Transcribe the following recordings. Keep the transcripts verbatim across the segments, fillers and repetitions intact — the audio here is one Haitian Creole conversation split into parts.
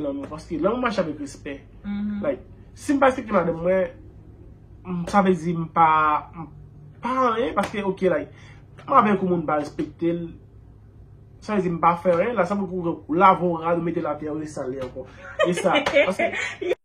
lanmou, paske lanmou mache avèk respè. Like, si m pa respekte madanm mwen, m, sa vle di m pa, m pa anyen, paske, ok, like, m avèk yon moun m pa respekte l, sa vle di m pa fè anyen, la, sa pou kou lave yon rad ou mete l atè, ou rale sal li ankò. E sa, paske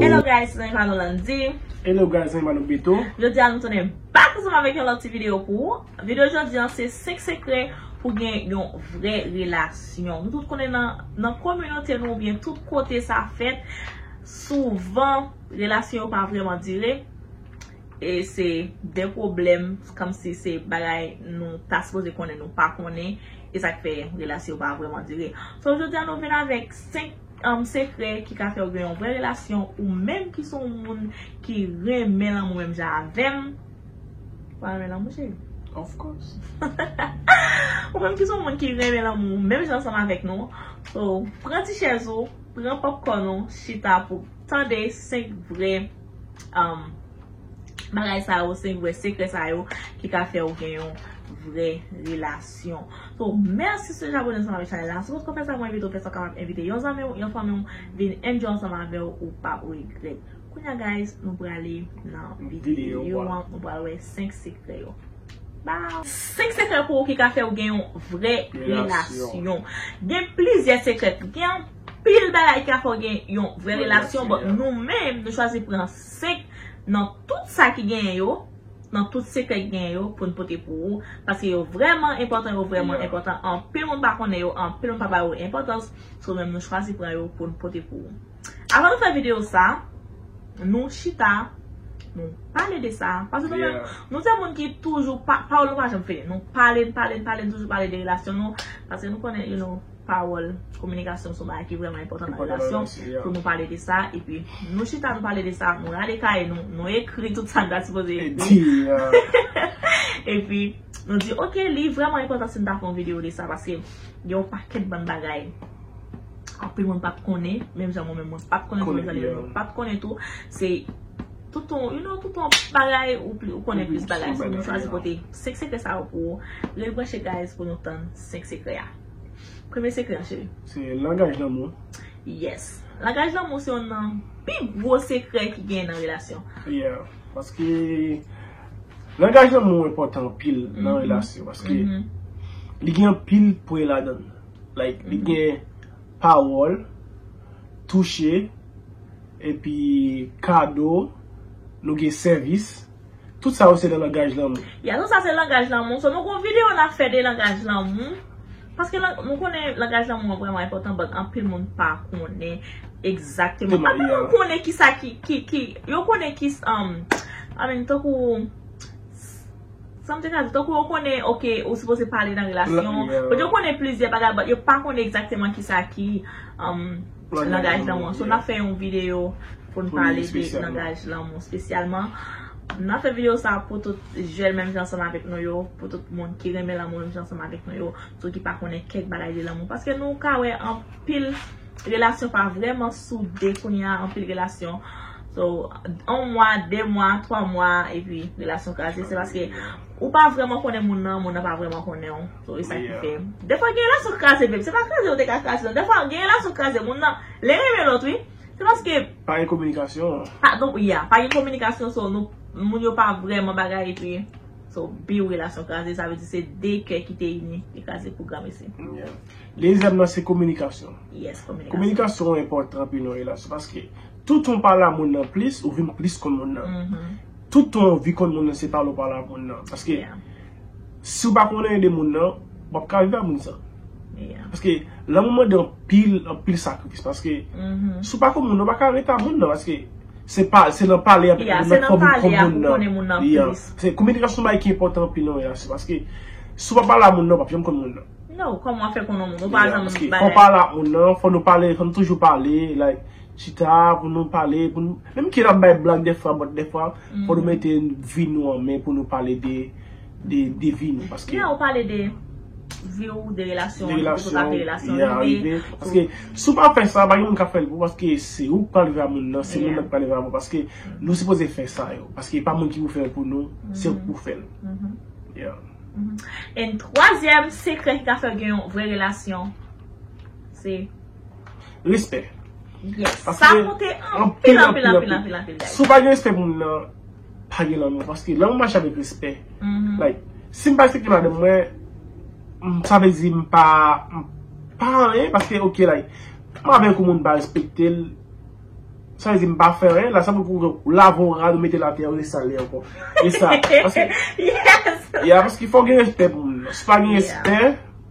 Hello guys, se zanmi pa nou Landy. Hello guys, zanmi pa nou Beto. Jodi a nou tounen back ansanm avèk yon lòt ti videyo pou ou. Videyo jodi a se senk sekrè pou gen yon vrè relasyon. Nou tout konnen nan, nan kominote nou oubyen tout kote sa fèt, souvan relasyon yo pa vrèman dire. E se de pwoblèm, kòmsi se bagay nou ta sipoze konnen, nou pa konnen, e sa k fè relasyon pa vrèman dire. So, jodi a nou vin avèk senk, um, sekrè ki ka fè w gen yon vrè relasyon, ou menm ki se yon moun ki renmen lanmou menm jan avè m. Ou pa renmen lanmou, cheri? Of course. Ou menm ki se yon moun ki renmen lanmou menm jan ansanm avèk nou. So, pran ti chèz ou, pran popcorn ou, chita pou tande senk vrè, um, bagay sa yo, senk vrè sekrè sa yo ki ka fè w gen yon vrè relasyon. So, mèsi si w abone ansanm avèk chanèl la. Si w potko fè sa, mwen envite w fè sa, w kapab envite yon zanmi w, yon fanmi w, vin enjoy ansanm avè w, ou p ap regrèt. Kounye a, guys, nou prale nan videyo an, nou pral wè senk sekrè yo. Ba senk sekrè pou ou ki ka fè w gen yon vrè relasyon. Gen plizyè sekrè. Gen anpil bagay ki ka fè w gen yon vrè relasyon, but nou menm, nou chwazi pran senk nan tout sa ki genyen yo, nan tout sekrè ki genyen yo, pou n pote pou ou. Paske yo vrèman enpòtan, yo vrèman enpòtan. Anpil moun pa konnen yo, anpil moun pa ba yo enpòtans. So, nou menm, nou chwazi pran yo pou n pote pou ou. Avan nou fè videyo sa, nou chita, nou pale de sa. Paske nou menm, nou se moun ki toujou, pa, pawòl nou pa janm fini. Nou pale, n pale, n pale, n toujou pale de relasyon nou. Paske nou konnen, you know, pawòl, kominikasyon se yon bagay ki vrèman enpòtan nan relasyon. Pou nou pale de sa, epi nou chita, nou pale de sa, nou rale kaye nou, nou ekri tout sa n ta sipoze ekri. Epi, nou di, ok, li vrèman enpòtan si n ta fè yon videyo de sa, paske gen yon pakèt bann bagay anpil moun p ap konnen, menm jan mwen menm mwen p ap konnen tou, menm jan li menm li p ap konnen tou. Se tout yon, you know, tout yon bagay, ou pli, ou konnen plis bagay. So, nou chwazi pote senk sekrè sa yo pou ou. Rete branche, guys, pou nou tann senk sekrè a. Premye sekrè a, cheri. Se langaj lanmou. Yes. Langaj lanmou se youn nan pi gwo sekrè ki gen nan relasyon. Yeah. Paske langaj lanmou enpòtan anpil nan relasyon. Paske li gen anpil pwen ladan l. Like, li gen pawòl, touche, epi kado, nou gen sèvis. Tout sa yo se nan langaj lanmou. Ya, tout sa se langaj lanmou. So, nou gon videyo n ap fè de langaj lanmou. Paske lan-, nou konnen langaj lanmou an vrèman enpòtan, but anpil moun pa konnen egzakteman. Anpil moun konnen kisa ki, ki, ki, yo konnen ki, um, I mean, tankou, sa m te ka di, tankou yo konnen, ok, ou sipoze pale nan relasyon. But yo konnen plizyè bagay, but yo pa konnen egzakteman kisa ki, um, langaj lanmou an. So, n ap fè yon videyo pou n pale de langaj lanmou espesyalman. N ap fè videyo sa pou tout jèn menm jan ansanm avèk nou yo, pou tout moun ki renmen lanmou menm jan ansanm avèk nou yo, tou ki pa konnen kèk bagay de lanmou. Paske nou ka wè anpil relasyon pa vrèman soude kounye a, anpil relasyon. So, yon mwa, de mwa, twa mwa, epi relasyon kraze. Se paske ou pa vrèman konnen moun nan, moun nan pa vrèman konnen w. So, e sa ki fè. Defwa gen relasyon kraze, babe. Se pa kraze yo te ka kraze, non. Defwa gen relasyon kraze, moun nan, li renmen lòt, wi. Se paske pa gen kominikasyon. Pa, donk, ya, pa gen kominikasyon, so, nou, moun yo pa vrèman bagay, epi, so, biw relasyon kraze, sa vle di se de kè ki te ini, li kraze pou granmesi. Yeah. Dezyèm nan se kominikasyon. Yes, kominikasyon. Kominikasyon enpòtan anpil nan relasyon, paske Toutan w pale a moun nan plis, ou vin plis konn moun nan. Toutan w anvi konn moun nan, se pale w pale a moun nan. Paske si w pa konn anyen de moun nan, w ap ka viv a moun sa. Paske lanmou mande anpil, anpil sakrifis. Paske si w pa konn moun nan, w pa ka rete a moun nan. Paske se pa, se nan pale avèk moun nan, fò moun konn moun nan. Se kominikasyon bagay ki enpòtan anpil nan relasyon. Paske si w pa pale a moun nan, w p ap janm konn moun nan. Non, kòman w fè konn yon moun? Ou pa janm paske fò w pale a moun nan, fò nou pale, fò nou toujou pale, like, chita, pou nou pale, pou nou, menm ke n ap bay blag dèfwa, but dèfwa, fò nou mete vi nou an men pou nou pale de, de, de vi nou, paske. Yeah, ou pale de vi w, de relasyon, de relasyon, de relasyon, yeah, rive. Paske si w pa fè sa, pa gen moun k ap fè l pou ou, paske se ou k pral viv a moun nan, se moun nan k pral viv a ou, paske nou sipoze fè sa yo, paske e pa moun ki pou fè yo pou nou, se ou k pou fè l. Yeah. And twazyèm sekrè ki ka fè gen yon vrè relasyon, se respè. Yes. Sa konte anpil, anpil, anpil, anpil, anpil, guys. Si w pa gen respè pou moun nan, pa gen lanmou. Paske lanmou mache avèk respè. Like, si m pa respekte madanm mwen, m, sa vle di m pa, m pa anyen, paske, ok, like, m avèk yon moun m pa respekte l, sa vle di m pa fè anyen, la, sa pou pou lave yon rad ou mete l atè, ou resale ankò. E sa, paske, yeah, paske fò gen respè pou moun nan. Si pa gen respè,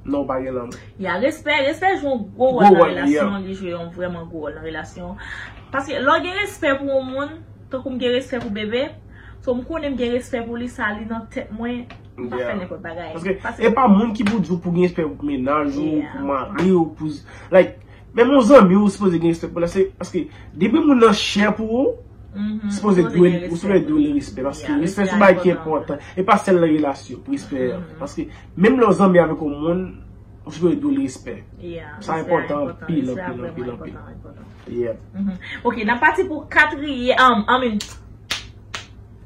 non, pa gen lanmou. Ya, respè, respè jwe yon gwo wòl nan relasyon, li jwe yon vrèman gwo wòl nan relasyon. Paske lè w gen respè pou yon moun, tankou m gen respè pou Bebe, so m konnen m gen respè pou li, sa li nan tèt mwen, m pa fè nenpòt bagay. Paske e pa moun ki pou di w pou gen respè pou mennaj ou, pou mari ou, pou, like, menm yon zanmi ou sipoze gen respè pou la, se paske depi moun nan chè pou ou, sipoze dwe, ou sipoze dwe l respè, paske respè se yon bagay ki enpòtan. E pa sèl nan relasyon, respè a. Paske menm lè w zanmi avèk yon moun, ou sipoze dwe l respè. Sa enpòtan anpil, anpil, anpil, anpil. Yeah. Ok, n ap pati pou katriyèm, I mean,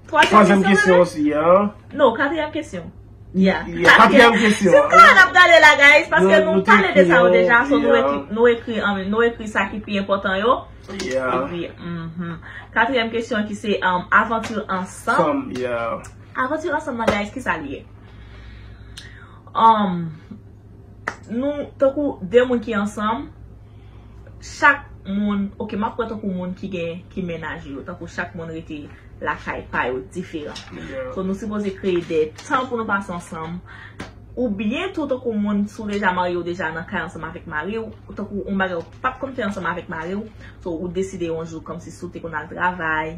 twazyèm kesyon osi, yeah. Non, katriyèm kesyon. Yeah. Katriyèm kesyon. Se sa n ap gade la, guys, paske nou pale de sa yo deja, so nou ekri, nou ekri, um, nou ekri sa ki pi enpòtan yo. Epi, mhm. Katriyèm kesyon ki se, um, avanti ansanm. Avanti ansanm nan, guys, ki sa li ye? Um, nou, tankou de moun ki ansanm, chak moun, ok, m ap pran tankou moun ki gen, ki mennaj yo, tankou chak moun rete lakay pa yo diferan. So, nou sipoze kreye de tan pou nou pase ansanm. Oubyen tou, tankou moun, si w deja marye, w deja nan kay ansanm avèk mari w, tankou yon bagay w pa t konn fè ansanm avèk mari w, so, ou deside yon jou, kòmsi si w te konn al travay,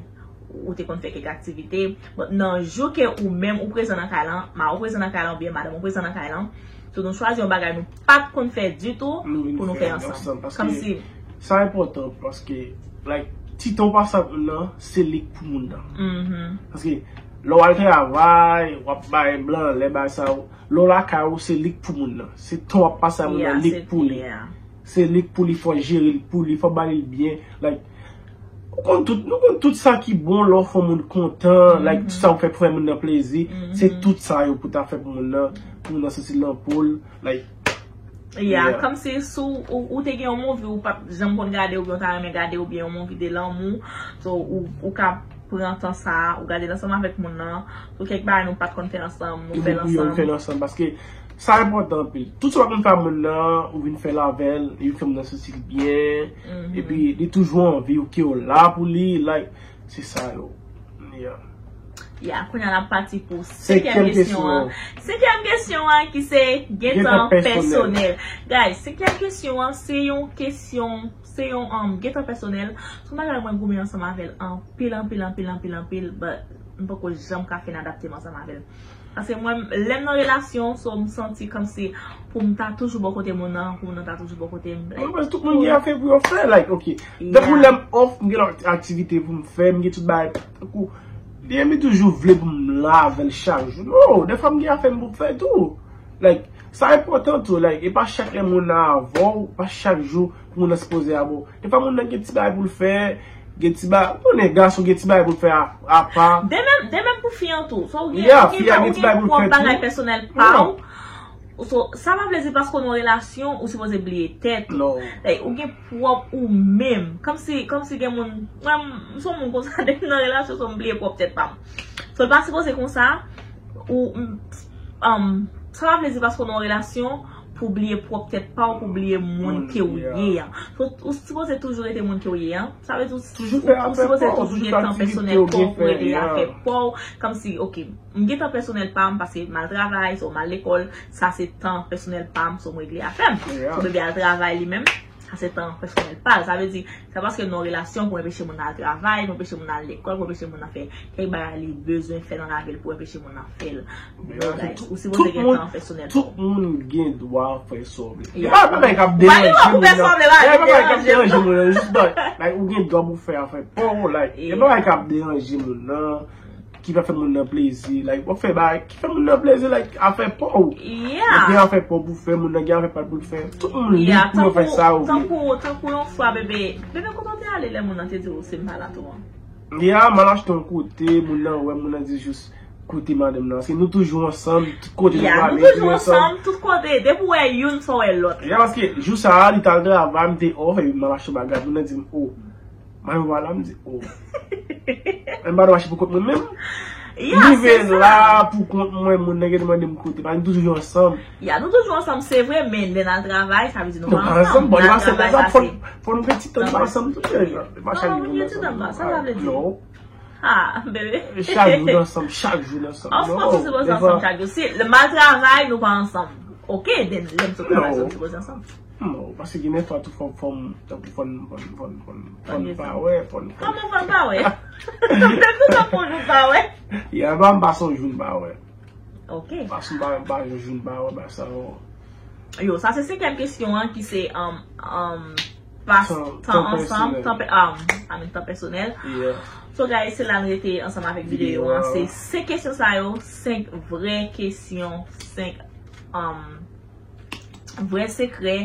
ou te konn fè kèk aktivite, but nan jou ke ou menm ou prezan nan kay lan, mari w prezan nan kay lan, oubyen madanm ou prezan nan kay lan, so nou chwazi yon bagay nou pa t konn fè ditou pou nou fè ansanm. Kòmsi sa enpòtan paske, like, ti tan w pase ak moun nan, se li k pou moun nan. Paske lè w al travay, w ap bay blan, lè bay sa, lè w lakay ou, se li k pou moun nan. Se tan w ap pase ak moun nan, li k pou li. Se li k pou li, fò jere l pou li, fò ba li l byen. Like, nou konn tout, nou konn tout sa ki bon lè w fè yon moun kontan, like, tout sa w fè pou fè moun nan plezi, se tout sa yo pou ta fè pou moun nan, pou moun nan santi l nan po l, like, yeah, kòmsi si w, ou, ou te gen yon movie ou pa t janm konn gade oubyen w ta renmen gade oubyen yon movie de lanmou, so ou, ou ka pran tan sa, ou gade l ansanm avèk moun nan, so kèk bagay nou pa t konn fè ansanm, nou fè l ansanm. Paske sa enpòtan anpil. Tout sa w ap konn fè a moun nan, ou vin fè l avè l, li vin fè moun nan santi l byen. Epi, li toujou anvi ou ke w la pou li, like, se sa yo. Yeah. Yeah, kounye a n ap pati pou senkyèm kesyon an. Senkyèm kesyon an ki se gentan pèsonèl. Guys, senkyèm kesyon an, se yon kesyon, se yon, um, gentan pèsonèl. Se yon bagay mwen goumen ansanm avè l anpil, anpil, anpil, anpil, anpil, but m poko janm ka fin adapte m ansanm avè l. Paske mwen, lè m nan relasyon, so m santi kòmsi pou m ta toujou bò kote moun nan, pou moun nan ta toujou bò kote m. Like, non, paske tout moun gen afè pou yo fè, like, ok. Tankou lè m off, m gen lòt aktivite pou m fè, m gen tout bagay. Tankou, li menm li toujou vle pou m la avè l chak jou. Non, dèfwa m gen afè m pou m fè tou. Like, sa enpòtan tou, like, e pa chak lè moun nan avè w, pa chak jou moun nan sipoze avè w. Dèfwa moun nan gen ti bagay pou l fè, gen ti bagay, ou konnen gason gen ti bagay pou l fè a, apa. De menm, de menm pou fi an tou. So, ou gen, yeah, ou gen, fi a gen ti bagay pou l fè tou. Ou gen pwòp bagay pèsonèl pa w. So, sa pa vle di paske w nan relasyon, ou sipoze bliye tèt ou. Non. Like, ou gen pwòp ou menm. Kòmsi, kòmsi gen moun, mwen, m se yon moun konsa, depi m nan relasyon, so m bliye pwòp tèt pa m. So, l pa sipoze konsa, ou, um, sa pa vle di paske w nan relasyon, pou bliye pwòp tèt pa w, pou bliye moun ke w ye an. So, ou sipoze toujou rete moun ke w ye an. Sa vle di ou, ou sipoze toujou gen tan pèsonèl pa w, pou regle afè pa w. Kòmsi, ok, m gen tan pèsonèl pa m paske m al travay, so m al lekòl, sa se tan pèsonèl pa m, so m regle afè m. So bebe al travay li menm, sa se tan pèsonèl pa l. Sa vle di, se pa paske nou nan relasyon pou enpeche moun nan al travay, pou enpeche moun nan al lekòl, pou enpeche moun nan fè kèk bagay li bezwen fè nan lavi l, pou enpeche moun nan fè l. Ou sipoze gen tan pèsonèl pa w. Tout moun gen dwa fè sa w vle. Gen pa bagay k ap deranje moun nan. Gen pa bagay k ap deranje moun nan. Jis bagay, like, ou gen dwa pou fè afè pa w, like, gen pa bagay k ap deranje moun nan, ki va fè moun nan plezi, like, w ap fè bagay ki fè moun nan plezi, like, afè pa w. Ou gen afè pa w pou fè, moun nan gen afè pa l pou l fè. Tout moun lib pou yo fè sa yo vle. Tankou, tankou yon fwa, bebe, bebe, kote w te ale lè moun nan te di w se m pa la tou an? Ya, m al achte yon kote, moun nan wè, moun nan di jis, kote madanm nan. Se nou toujou ansanm, tout kote nou prale, nou toujou ansanm, tout kote. Depi w wè youn, fò w wè lòt. Ya, paske jou sa a, li t al travay, m te off, epi m al achte bagay, moun nan di m, o, mayo pa la, m di, o. M pa dwe mache pou kont mwen menm. M rive la pou kont mwen, moun nan gen mande m kote, paske nou toujou ansanm. Ya, nou toujou ansanm, se vre, men lè n al travay, sa vle di nou pa ansanm. Bon, nou pa ansanm, fò, fò nou gen ti tan nou pa ansanm tou lè jan. E pa chak jou nou ansanm. Sa sa vle di? Non. Ah, bebe. Chak jou nou ansanm, chak jou nou ansanm. Of course, nou sipoze ansanm chak jou. Si lè m al travay, nou pa ansanm. Ok, then lè m sot travay, nou sipoze ansanm. Non, paske gen de fwa tou fò, fò m, tankou fò n, fò n, fò n, fò n, fò n pa wè, fò n, fò n. Kòman fò n pa wè? M te toutan pou nou pa wè. Ya, pa m pase yon jou n pa wè. Ok. Paske m pa, m pa yon jou n pa wè, ba sa yo. Yo, sa se senkyèm kesyon an ki se, um, um, pas tan ansanm, tan pè-, um, I mean, tan pèsonèl. So guys, se la n rete ansanm avèk videyo an. Se senk kesyon sa yo, senk vrè kesyon, senk, um, vrè sekrè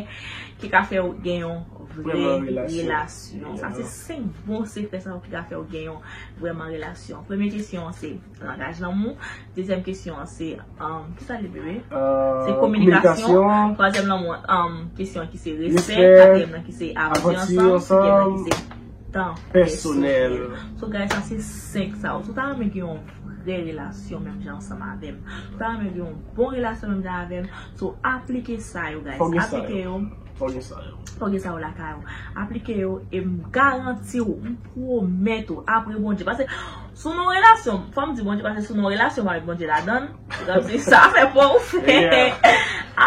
ki ka fè w gen yon vrè relasyon. Sa se senk bon sekrè sa yo ki ka fè w gen yon vrèman relasyon. Premye kesyon an se langaj lanmou. Dezyèm kesyon an se, um, kisa li, bebe? Se kominikasyon. Twazyèm lanmou, um, kesyon ki se respè. Katriyèm nan ki se avanti ansanm. Senkyèm nan ki se tan pèsonèl. So guys, sa se senk sa yo. Si w ta renmen gen yon vrè relasyon menm jan ansanm avè m, si w ta renmen gen yon bon relasyon menm jan avè m, so aplike sa yo, guys. Aplike yo. Fò gen sa yo. Fò gen sa yo lakay ou. Aplike yo e m garanti w, m pwomèt ou, apre Bondye. Paske si w nan yon relasyon, fò m di Bondye, paske si w nan yon relasyon, w avèk Bondye ladan l, se sa fè pa w fè.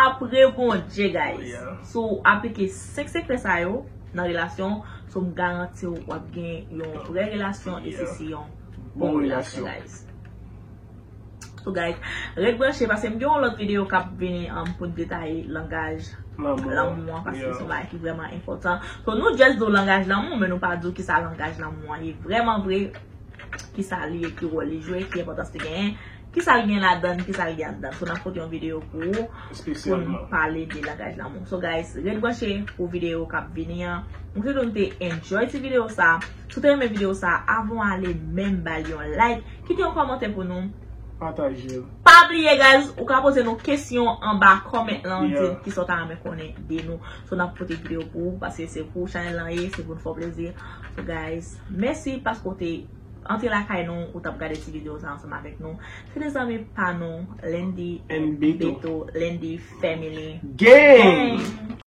Apre Bondye, guys. Si w aplike senk sekrè sa yo nan relasyon, so m garanti w, w ap gen yon vrè relasyon e se si yon bon relasyon, guys. So guys, ret branche paske m gen yon lòt videyo k ap vini, um, pou n detaye langaj lanmou an, paske se yon bagay ki vrèman enpòtan. So nou just di w langaj lanmou, men nou pa di w kisa langaj lanmou an ye vrèman vre, kisa li ye, ki wòl li jwe, ki enpòtans li genyen, kisa l gen ladan l, kisa l gen anndan l. So n ap pote yon videyo pou ou, pou n pale de langaj lanmou. So guys, ret branche pou videyo k ap vini an. M swete nou te enjoy ti videyo sa. Si w te renmen videyo sa, avan w ale menm ba l yon like, kite yon kòmantè pou nou. Pataje l. Pa bliye, guys, ou ka poze nou kesyon anba comment lan, di n kisa w ta renmen konnen de nou. So n ap pote videyo pou ou, paske se pou chanèl lan ye, se pou n fè w plezi. So guys, mèsi paske w te antre lakay nou, ou t ap gade ti videyo sa ansanm avèk nou. Se te zanmi pa nou, Landy and Beto. Beto, Landy Family Gang.